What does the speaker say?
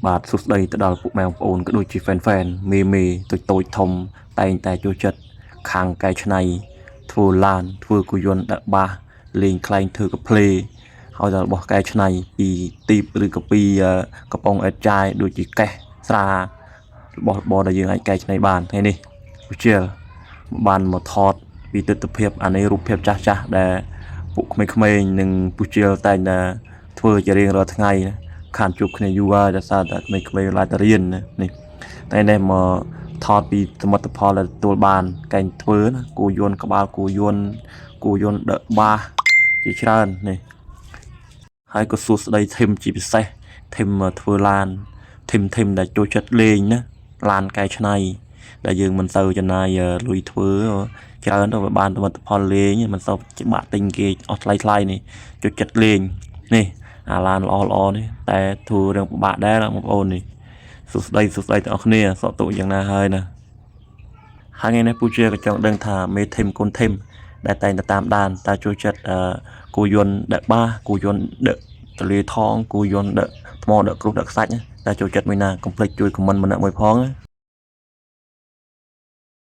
បាទសួស្តីទៅដល់ពុកម៉ែបងប្អូនក៏ដូចជា fan fan មេមេតូចតូចធំតែងតែចូលចិត្តខាងកែច្នៃធ្វើឡានធ្វើគោយន្តដាក់បាសលេងខ្លែងធ្វើកាផ្លេហើយដល់របស់កែច្នៃពីទីបឬក៏ពីកំប៉ុងអេតចាយដូចជាកេះស្រារបស់របរដែលយើងអាចកែច្នៃបានថ្ងៃនេះវិជាលបានមកថតពីទស្សនភាពអានេះរូបភាពចាស់ចាស់ដែលពួកក្មេងៗនិងពុជាលតែងតែធ្វើជារៀងរាល់ថ្ងៃណា ខានជួបគ្នាយូរហើយដោយសារតែក្មេងៗឡាយតែរៀនណានេះតែនេះមកថតពីសមិទ្ធផលដែលទទួលបានកែងធ្វើណាគូយន្តក្បាលគូយន្តគូយន្តដឹកបាសជាច្រើននេះហើយក៏សួស្តី team ជាពិសេស team ធ្វើឡាន team team ដែលចូលចិត្តលេងណាឡានកែច្នៃដែលយើងមិនសូវចំណាយលុយធ្វើច្រើនទៅវាបានសមិទ្ធផលលេងមិនសូវច្បាក់ទិញគេអស់ថ្លៃថ្លៃនេះចូលចិត្តលេងនេះអាឡានល្អល្អនេះតែធ្វើរឿងពិបាកដែរបងប្អូននេះសួស្តីសួស្តីទាំងអស់គ្នាសក់ទុកយ៉ាងណាហើយណាហើយថ្ងៃនេះពូជាក៏ចង់ដឹងថាមេ team កូន team ដែលតែងតែតាមដានតើចូលចិត្តអឺគូយន្តដឹកបាសគូយន្តដឹកទលាថងគូយន្តដឹកថ្មដឹកគ្រួសដឹកខ្សាច់ណាតើចូលចិត្តមួយណាកុំភ្លេចជួយ comment ម្នាក់មួយផងណា។